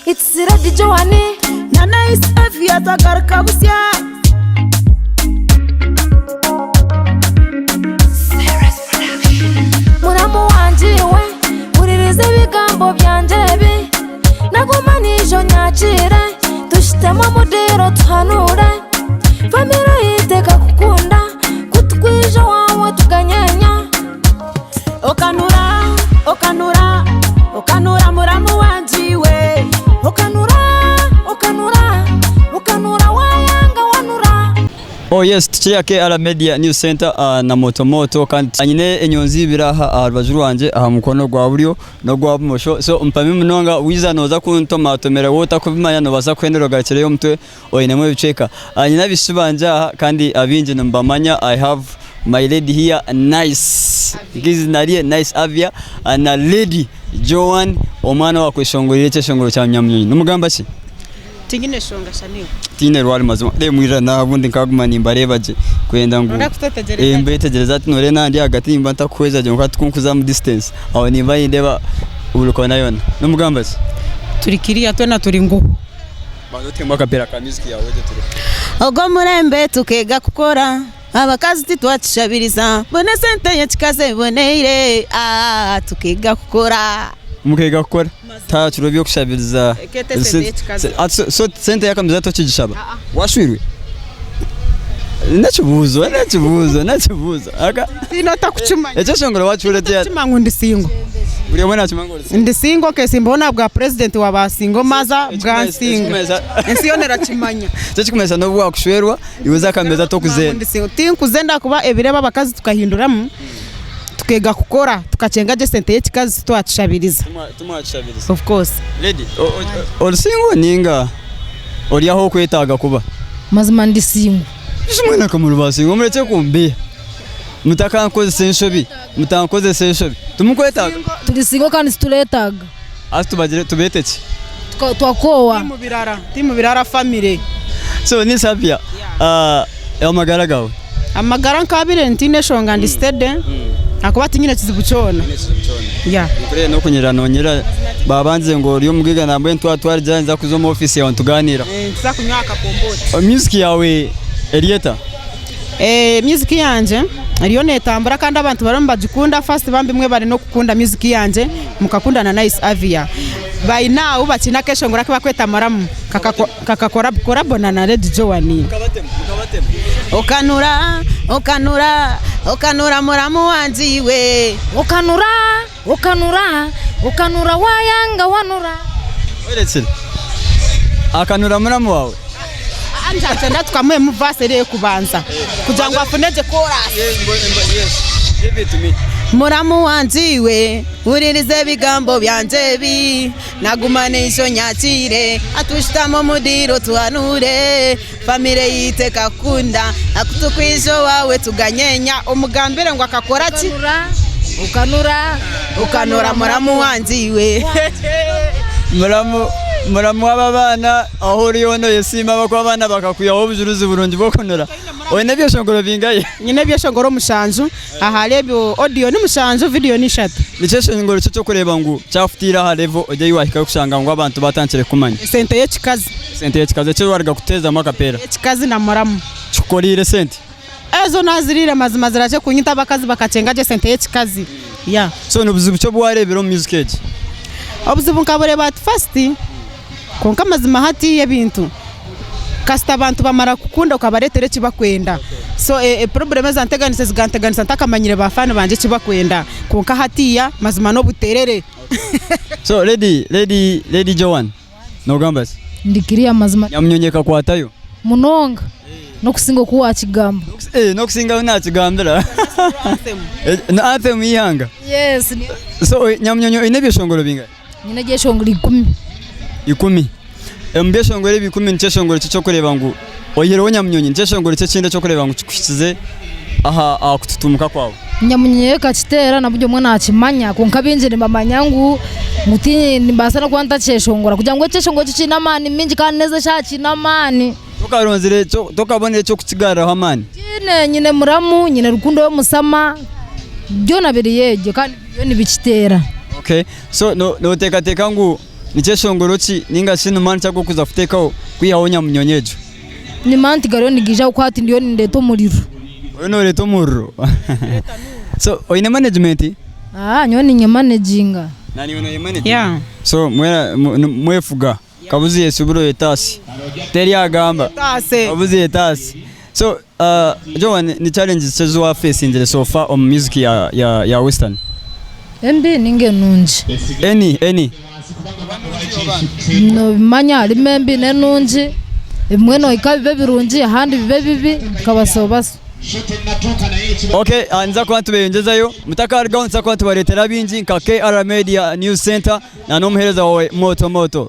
It's Lady Joan. Na Nice Avia twagaruka busya. Muramu wangye iwe, huririza ebigambo byangye ebi, Naguma niijo nyakiire, tushutame omu diiro tuhanuure, Famire yaitu ekakukunda, ku tukwija owaawe tukanyenya. Okanura, okanura, okanura muramu wangye iwe. Okanura, okanura, okanura waayanga wanura. Oh yes, tukiri aha KR Media News Center uh, na Moto Moto kandi nyine enyonzi ibiri aha aha rubaju rwangye aha mukono gwa buryo n'ogwa bumosho so mpami munonga wiza noza kuntomatomera wowe otakubimanya nobaasa kuhendera ogarukireyo omutwe oinemu ebicweka. Uh, nyine abaishiki bangye aha kandi abaingi nimubamanya I have my lady here Nice nk'eizina rye Nice Avia uh, na Lady Joan omwana owakweshongorire ekyeshongoro kya Nyamunyonyi nimugamba ki? Tinyine shonga sha niiwe. Tihaine rwari mazima. Reeba mwirira naha obundi nkaguma nimbareeba gye kwenda ngu Nooyenda kutwetegyereza eh, gye? mbetegyereza hati nooreeba naaba ndi ahagati nimba ntakuhweza gye kwonka tikunkuza omu distance aho nimba nindeeba buri koona yoona. Nomugamba ki? Turi kiriya twena turi nguhu. Banza oteemu akapiira ka music yaawe gye tureebe. Ogwo murembe tukeega kukora, abakazi titwakishabiriza, mbona esente y'ekikazi eboneire, aah tukeega kukora. Mukeega kukora tihakiriho eby'okushabiriza. Ekete esente y'ekikazi. So, so sente y'akamiza tokigishaba? Washwirwe? N'ekibuuzo, n'ekibuuzo, n'ekibuuzo. Aka Tihaine otakukimanya. ekyeshongoro wakihurira oti Otakukimanya ngu ndi single. buri omwe nakimanya ngu ori single. Ndi single nkesimbaho na bwa president wa ba single mother bwansinga. Ensi yoona erakimanya. Ekyo ekikumanyisa n'obu wakushwerwa iwe z'akameza tokuzenda. Ndi single. Tinkuzenda ahakuba ebiro ebi abakazi tukahinduramu tukeega kukora tukakyenga gye esente y'ekikazi titwakishabiriza. Timwakishabiriza. Of course. Lady, ori single ninga ori ahu okwetaaga kuba? Mazima ndi single. Ish mwena ka muri ba single murekye kumbiha. Mutakankozesa enshobi, mutankozesa enshobi. Timukwetaaga? Turi single kandi tituretaaga. Hati tubagire tubeete ki? Twakoowa. Tiimu Birara, Tiimu Birara family. So ni Savia, amagara gaawe? Amagara nkaabire ntiine eshonga ndi steady ahakuba tinyine kizibu kyona. Yeah. Nkurebe n'okunyirira nonyirira babandize ngu ori omugaiga nambwenu twaba twarigira ninza kuza omu ofiisi yaawe nitugaaniira. Nituza kunywa aha kakombooti. Music yaawe eri eta? Music yangye eriyo netambura kandi abantu bariyo nibagikunda first bambi mwebare nokukunda music yangye mukakunda na Nice Avia. By now bakiine akeshongoro aku bakweta Muramu kakakora collabo na Lady Joan. Okanura, okanura, okanura muramu wangye iwe. Okanura, okanura, okanura wayanga wanura. Orekire. Akanura muramu waawe. Nkyenda tukamuhemu verse eri ey'okubanza kugira ngu afune gye chorus. Muramu wangye iwe, huririza ebigambo byangye ebi, naguma n'eisho nyakiire, atushutame omu diiro tuhanuure, famire yaitu ekakukunda, akutukwija owaawe tuganyenya, Omugambire ngu akakora ki? Okanura, okanura, Okanura muramu wangye iwe. Muramu muramu w'aba baana ahu ori hoona oyesiime ahabw'okuba abaana bakakwihaho obujuruzi burungi bw'okunura. Oine ebyeshongoro bingahi? Nyine ebyeshongoro mushanju, ahari ebyo audio ni mushanju, video ni ishatu. Ni kyeshongoro ki eky'okureeba ngu kyakutaire aha level ori ahu waahika kushanga ngu abantu baatandikire kukumanya? Esente y'ekikazi. Esente y'ekikazi eki waruga kuteezamu akapeera? Ekikazi na muramu. Kikukoreire esente? Ezo naziriire mazima ziraaje kunyita abakazi bakakyenga gye esente y'ekikazi. Yeah. So ni buzibu ki obu waareebire omu music egi? Obuzibu nkabureeba at first kwonka amazima hati ebintu kasita abantu bamara kukunda okabareetera eki bakwenda so e problem ezanteganisa zikanteganisa ntakamanyire ba fan bangye eki bakwenda kwonka hatiiya mazima n'obuterere. So lady lady lady Joan nogamba ki? Ndi clear mazima. Nyamunyonyi ekakwatayo? Munonga n'okusinga oku wakigamba. Eh n'okusinga ahu nakigambira. Na anthem y'eihanga? Yes. So Nyamunyonyi oine ebyeshongoro bingahi? Nyine ebyeshongoro ikumi. Ikumi. Omu byeshongoro ebi ikumi ni kyeshongoro ki eky'okureeba ngu oihireho Nyamunyonyi, ni kyeshongoro ki ekindi eky'okureeba ngu kikuhikize aha aha kututumuka kwawe? Nyamunyonyi yo ekakiteera na buri omwe naakimanya kwonka baingi nibamanya ngu ngu ti nimbaasa n'okuba ntakyeshongora kugira ngu ekyeshongoro ekyo kiine amaani maingi kandi n'ezi eshaaha kiine amaani. Tokaronzire tokabonire eky'okukigaruraho amaani? Nkiine, nyine muramu, nyine rukundo y'omusama, byona biriyo egyo kandi biriyo nibikiteera. Okay, so no noteekateeka ngu. Ni kyeshongoro ki ninga shi ni maani ki agu orikuza kuteekaho kwihaho nyamunyonyi egyo? Nimanya nti gariyo nigaija ahabw'okuba hati ndiyo nindeeta omuriro. Oriyo nooreeta omuriro? So oine management? Aa nyowe ninye managinga. Naiwe noyemanaginga? Yeah. So mwena mwefuga? Kabuzi yesubira oyetaasi. Teri agamba. Taase. Kabuzi yetaasi. So uh, Joan ni challenges ki ezi wafacingire so far omu music ya, ya, ya western? Embi ninga enungi? Any, any. Nobimanya harimu embi n'enungi, ebimwe nohika bibe birungi ahandi bibe bibi bikabasobaso. Okay, uh, niza kuba nitubeyongyezayo mutakarugaho nituza kuba nitubareetera bingi nka KR Media News Center na n'omuheereza wawe Moto Moto.